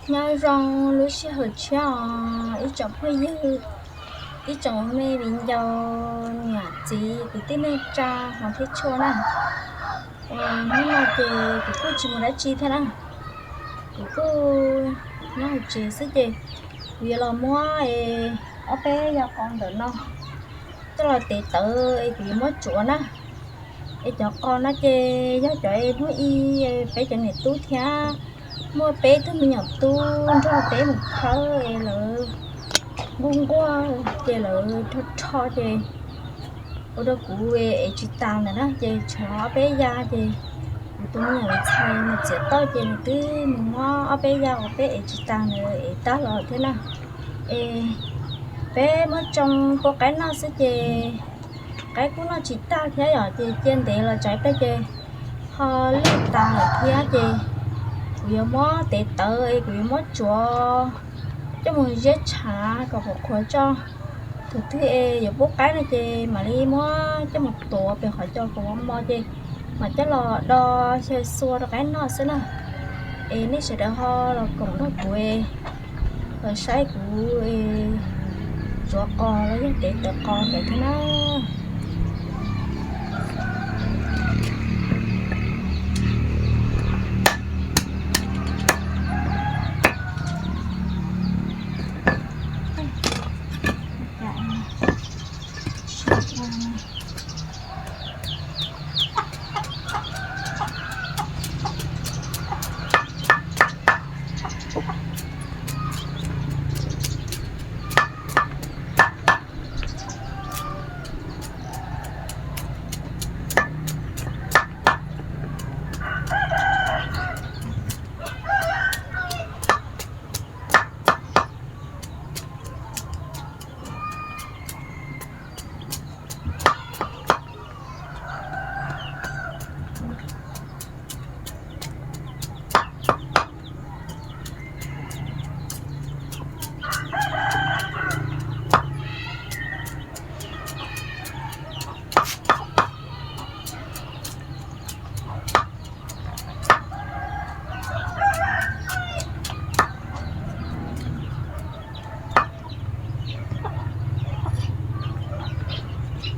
Nyob zoo lub sij hawm tshiab os ib tsoom phooj ywg, ib tsoom me viv ncaus, niam txiv kwv tij neej tsa hmov thiab tshua na. Hnub no ces kuv kuj tsis mus dab tsi thiab na, kuv kuj nyob hauv tsev xwb ces kuv yuav los muab ob peb yas qos ntawm no coj los tev tawv es kuv yuav muab tsuav na. Es cov qos no ces yog cov es hnub i peb cov niam tub thiab muaj peb tug me nyuam tub nrog peb mus khawb es lawv nquag nquag ces lawv rho rho ces ua rau kuv ev tsis tas ntawm na ces tshuav ob peb yas ces kuv tus me nyuam ntxhais nws txiav tauj ces nws twb mus muab ob peb yas uas peb ev tsis tas ntawd ev tag los thiab na. Es peb muab tsoo pua qaib noj xwb ces qaib kuj noj tsis tag thiab yom ces cia ntev los tsam ib pliag ces ho lwj tas lawm thiab ces kuv yuav muab tev tawv es kuv yuav muab tsuav coj mus ziab tshav kom qhuav qhuav tso. Thaum twg es yuav pub qaib no ces mam li muab coj mus tuav pem qhov cos kom mos mos ces mam coj los do xyaw xua rau qaib noj xwb na. Es nej sawv daws ho los koom nrog kuv los saib kuv tsuav qos los yog tev tawv qos ntawd thiab na.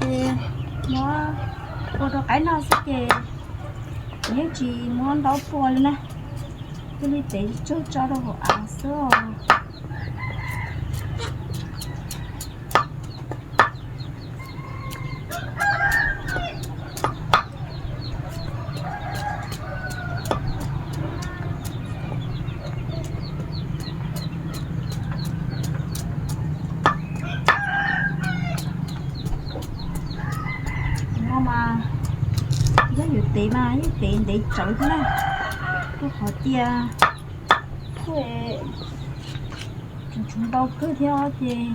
Ces muab ua rau qaib noj xwb ces yeej tsis muab ntaub pua li na, cia li tev tsawg tso rau hauv av xwb os. No mas yog yuav tev mas yeej tev ntev tsawv thiab na, rau qhov tias kuj tseem tshuav ntau kawg thiab ces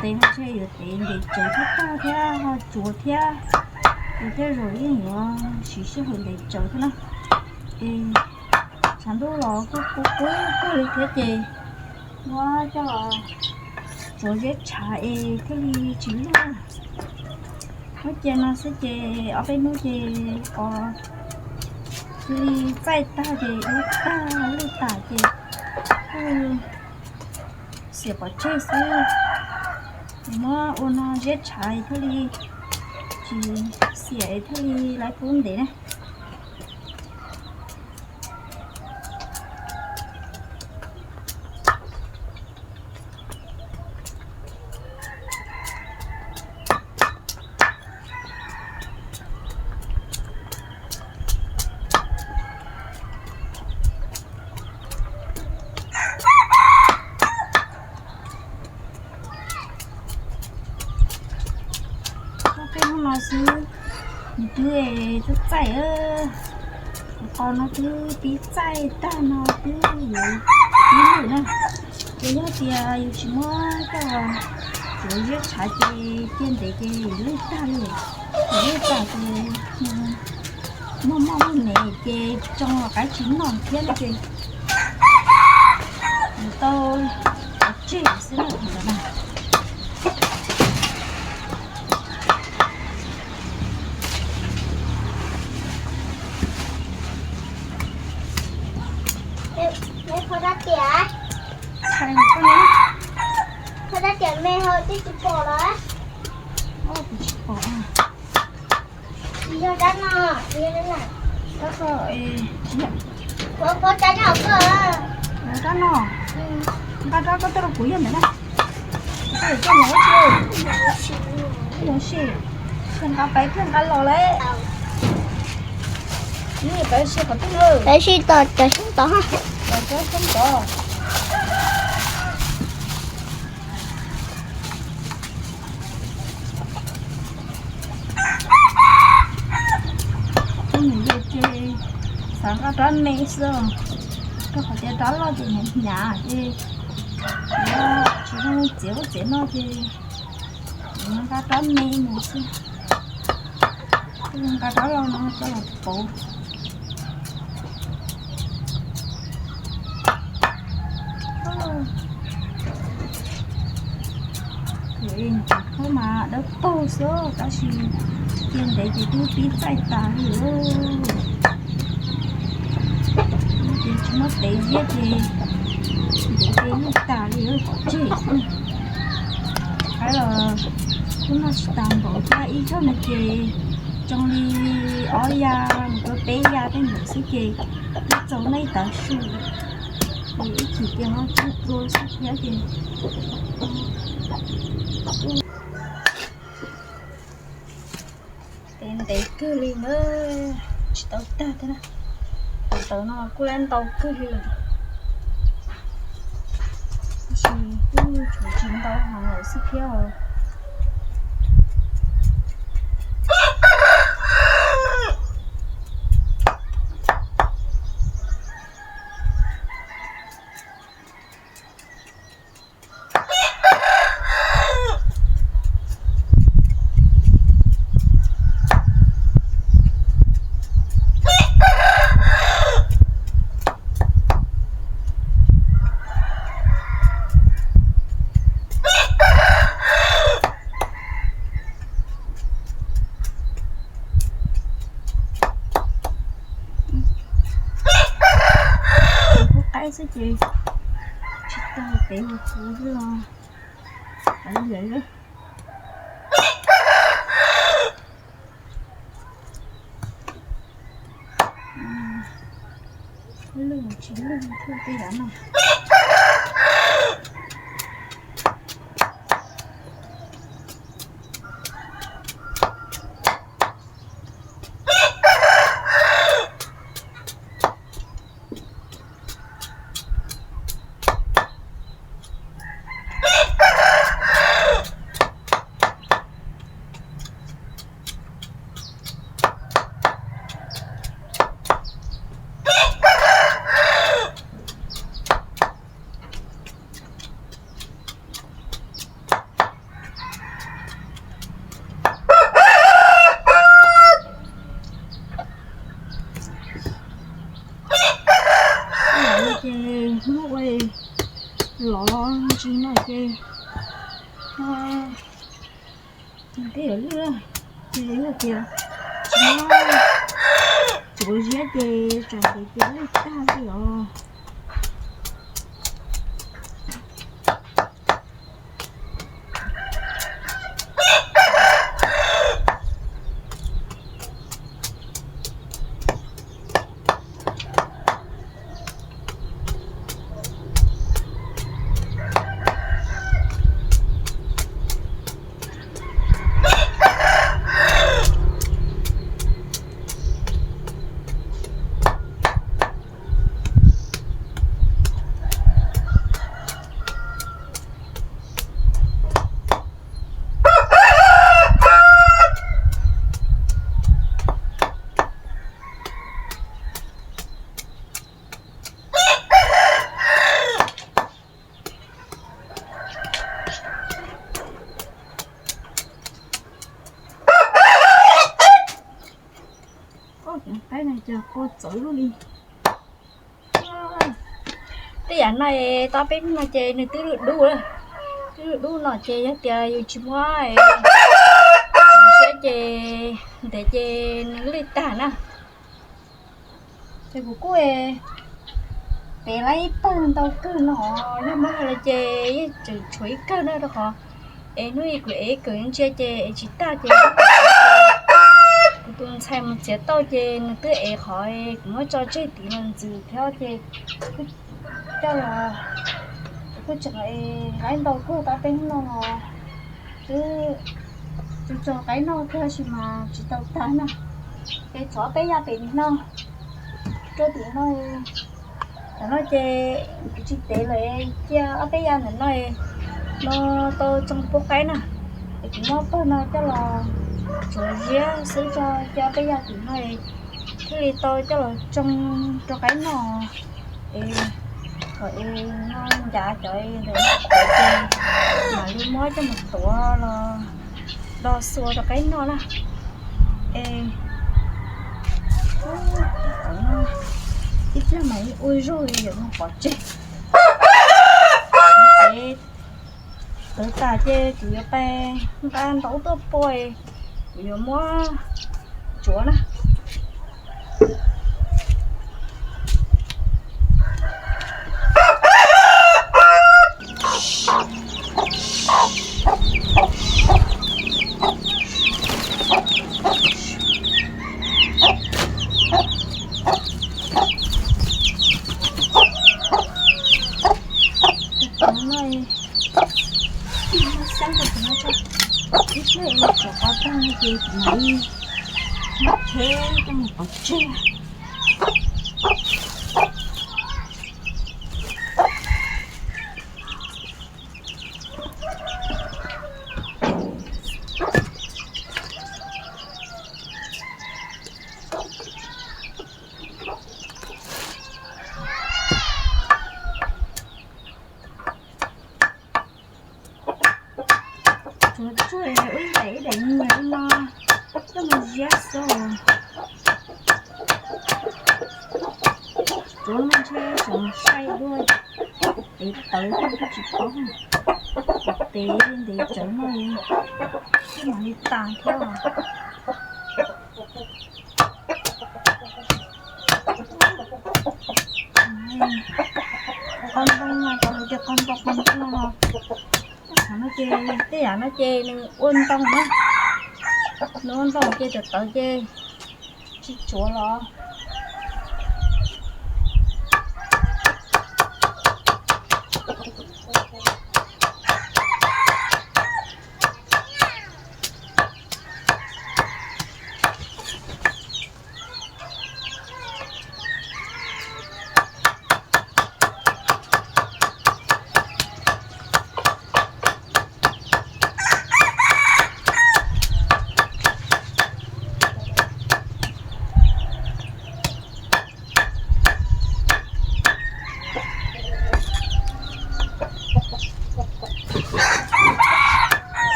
tev mas ntshe yuav tev ntev tsawv thiab tag thiab ho tsuav thiab, ces tej zaum yeej yuav siv sij hawm ntev tsawv thiab na. Es tshav ntuj los kuj kub kub kawg li thiab ces muab coj los tsuav zeb tshav es thiaj li tsis lwj. Muab cia no xwb ces ob peb hnub ces qos cia li txaij tag ces dub tag lwj tas ces kuj xiam pov tseg xwb. Muab ua no zeb tshav thiaj li tsis xiam thiaj li lawv kub ntev na. Ob peb hnub no xwb nws twb txaij txaij, qos no twb pib txaij tag no twb yuav ib lwm na. Ces yog tias yus tsis muab coj tsuav ziab tshav ces cia ntev ces lwj tag li, lwj tag ces muaj moj muaj nev ces tsoo los qaib tsis noj thiab no ces nws tau tseg xwb na. Kho rab riam, kho rab riam me ho twb tsis pom los. Tsis pom. Yog rab no, yog rab no. Rab no, nqa rab koj tuaj rau kuv yog ntawm na. Koj yuav coj mus ua tsi? Ua si, nqa pais thiaj nqa los lawm. Peb si qhov twg na? Peb si tom cov xyoob tod. Tom cov xyoob tod. Tus niam yau ces xav nqa rab me xwb, rau qhov tias rab loj ces hnyav hnyav ces tsis zoo txiav ub txiav no ces nqa rab me mus xwb. Nqa rab loj no coj los pauv. Ntxiv khaub mas dawb paug xwb tab sis cia ntev ces twb pib txaij tas li lawm. Ces tsis muaj tev ziab ces ntev ces yeej tas li lawm, pov tseg xwb. Qaib los kuj noj tsis tas npaum thiab, ib zaug no ces tsoo li ob ya mus rau peb ya tej ntawd xwb ces twb txaus noj ib tav su. Ces ib chim ces ho tsoo dua xwb thiab ces ntev kawg li na, tsis tau tag thiab na. Tus tawv no kuj lab ntau kawg li lawm, tab sis kuj tshuav tsis ntau heev lawm xwb thiab os. Kub qaib xwb ces tsis tau tev mus kuv los. Lwj tsis lwj thiaj tej dav no. Ces muab ua lov ntsis no ces twb yuav lwj, ces yog tias tsis muab tsuav ziab ces tsam ntev ces lwj tag li os. Tej yam no es tau peb hnub no ces nws twb lwj dub lawm. Twb lwj dub no ces yog tias yus tsis muab siab ces ntev ces nws lwj tag na. Ces kuv kuj Ev lawv ib pawg ntau kawg no, yog muab hais los ces yeej tseem tshuav ib kawg na rau qhov es hnub ib kuv ev kawm ntsia ces ev tsis tag ces kuv tus ntxhais mus txiav tauj ces nws twb ev qhov kuv muab tso tseg tid los ntxwv thiab ces coj los kuj tseem ev lawv ntau kawg tau tej hnub no los twb tso qaib noj kawg tab sis mas tsis tau tag na. Ces tshuav ob peb yaj pem tim no, rau tim no. Tam no ces kuv tsis tev lawm, cia ob peb yaj ntawm no no tau tsoo pub qaib na. Es kuv muab pawg no coj los tsuav ziab xwb tso, cia ob peb yaj tim no thiaj li tau coj los tsoo rau qaib noj. Es kom es no ncav cov ntawm no ces mam li muab coj mus tuav los do xua rau qaib noj na. Es ib pliag mam li ua zog li yom, mus pov tseg. Tawv tas ces kuv yuav pais nqa ntau tuaj pua, kuv yuav muab tsuav na. Xab rau tus no tso, ib pliag es tsuav qov tag no ces kuv mam li muab tsheb coj mus pov tseg. Tsuav tsuag ib daim ib daim nyias li no coj mus ziab xwb. Tsuav no ntshe tseem sai dua, tes tawv thiab twb tsis paub, tes ntev tsawv no twb mam li tas thiab. Qos ntoo mas, cov lus tias qos ntoo qos ntoo no los, tej yam no ces, tej yam no ces nws ua ntoo na, nws ua ntoo ces tawv tawv ces tsis tsuav los.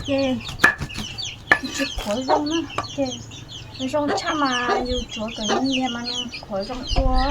Ces tsis qhuav zoo na, ces zoo tshaj mas yus tsuav kom nyias mas nws qhuav zoo ua.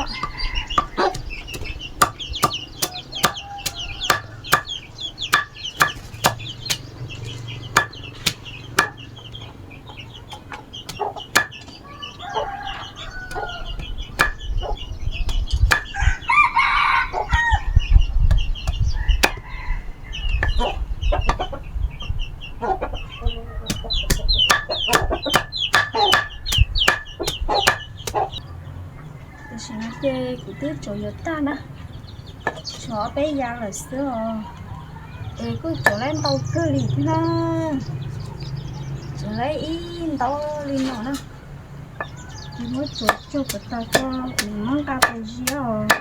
Tam sim no ces kuv twb tsuav yuav tag na, tshuav peb yav lawm xwb os. Es kuj tsuav lawv ntau kawg li thiab na, tsuav lawv ib ntau li no na. Ces muab tsuav tsuag puas tag tso, kuv muab nqa pais ziab os.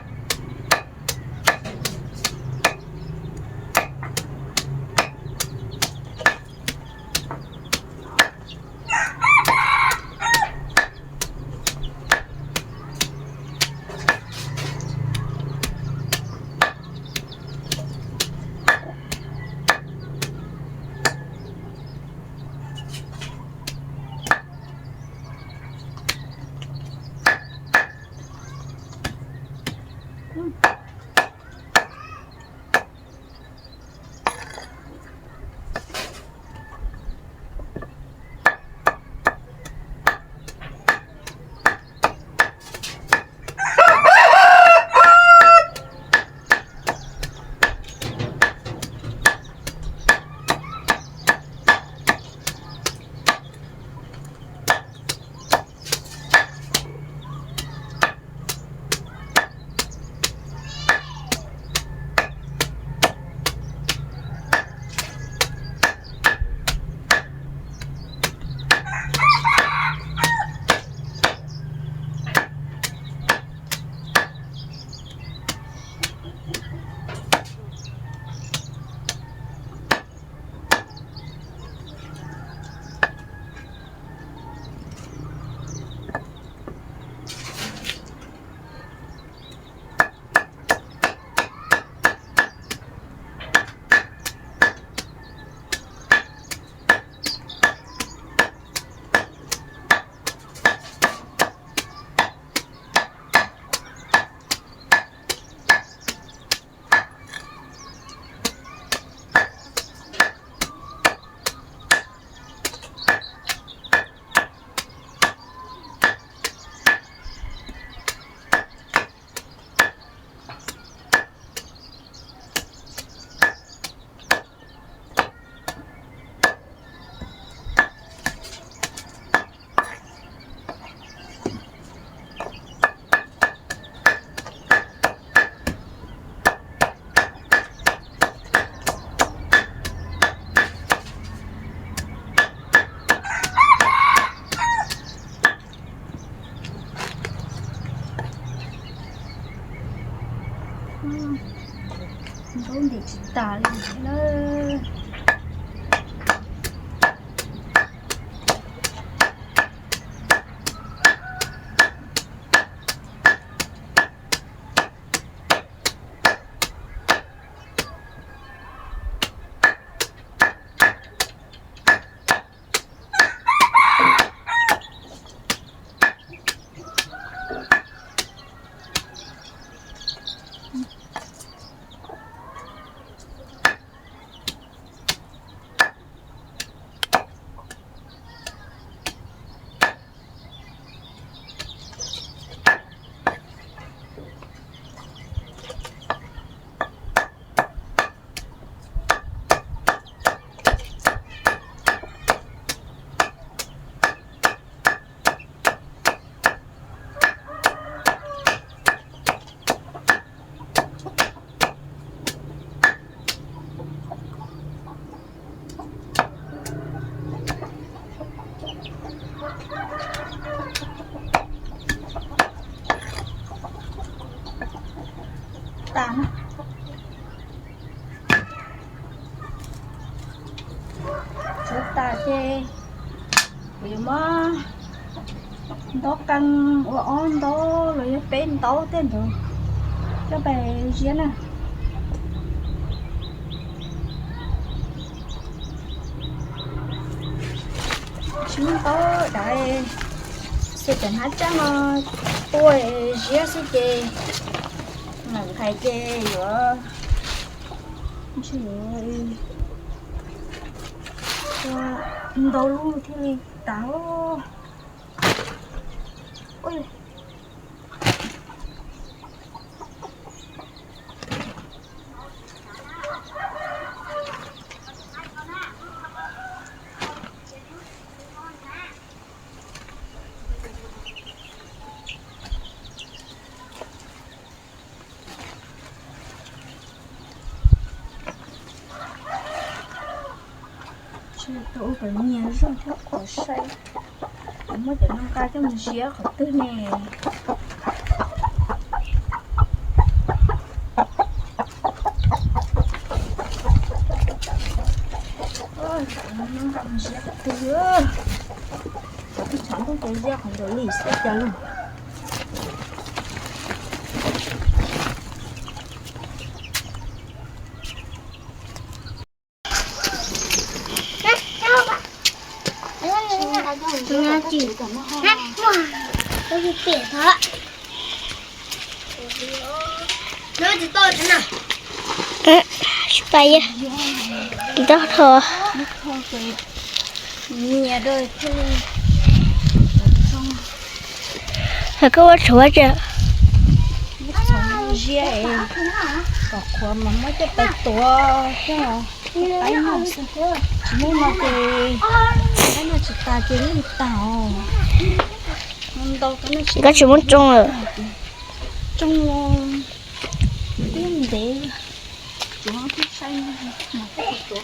tas ces kuv yuav muab ntaub qeej ua ob ntaub los yog peb ntaub tej ntawd coj pais ziab na. Tsis muaj ntaub dav, xwb cov hnab tsaj no tua ziab xwb ces mam nqhis ces yuav, yuav ua ntau lub thiaj li tas. Tsis tau ua kom nyias zog thiab qhov sai, muab cov no nqa coj mus ziab qhov twg ne. Ziab qhov twg, qhov twg tshav ntuj ces ziab qhov ntawd li xwb cas lug. Sib pais, tau tho. Koj ua tshuav tsev. Kom qhuav mas muab coj pais tuav coj qaib noj xwb. Tsis muaj no ces qaib noj tsis tas ces lwj tag os. Koj tsis muab tsoo lawm. Tsoo twb ntev, tsuav twb saib mas tuav.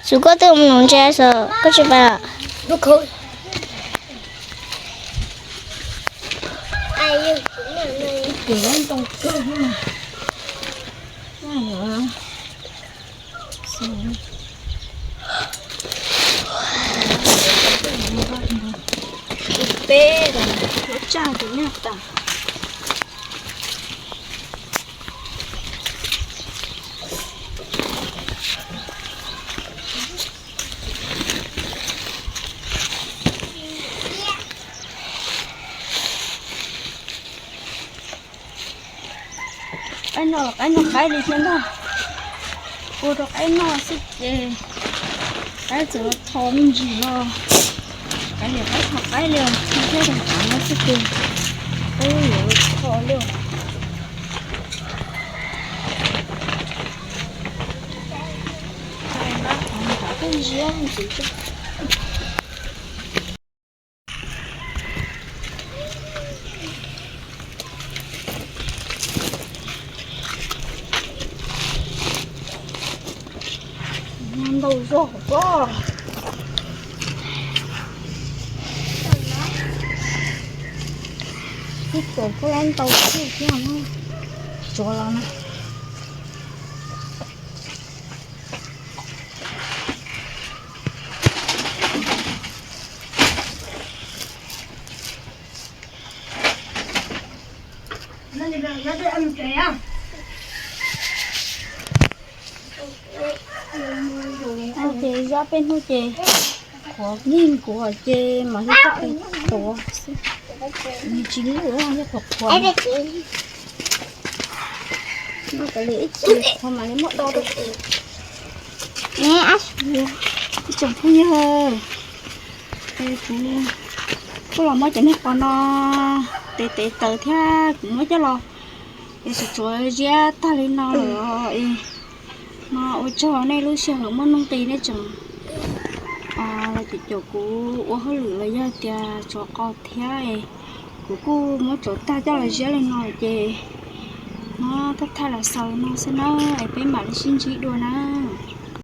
Xub koj twb mus ntsia sav koj tsis pais. Peb lub tsaj ces nyaj tas. Qaib no los qaib noj qaib li thiab ntag. Ua rau qaib noj xwb ces qaib txawm los tho me ntsis no. Qaib li qaib tho qaib li, thiab rau qav no xwb ces qaib yuav tho li. Ntau zog pob. Ib tuam kuj ntau thiab, tsuav los na. Ces zab peb hnub ces qhuav yeej nkuav ces mam li tuav xwb. Nws tsis lwj, yog qhuav qhuav. Noj kav liam ib chim qhuav mam li muab do rau. Ib tsoom phooj ywg, kuv kuj los muab cov niag qos no tev tev taws thiab kuv muab coj los es tsuav tsuav ziab tag li no lawm es no ua tsaug nej lub sij hawm muaj nuj nqis nej tseem los caum caum kuv ua hauj lwm los yog tias tsuav qos thiab es kuv kuj muab tsuav tag coj los ziab li no ces no thaj thaj los xaus li no xwb na es peb mam li sib ntsib dua na.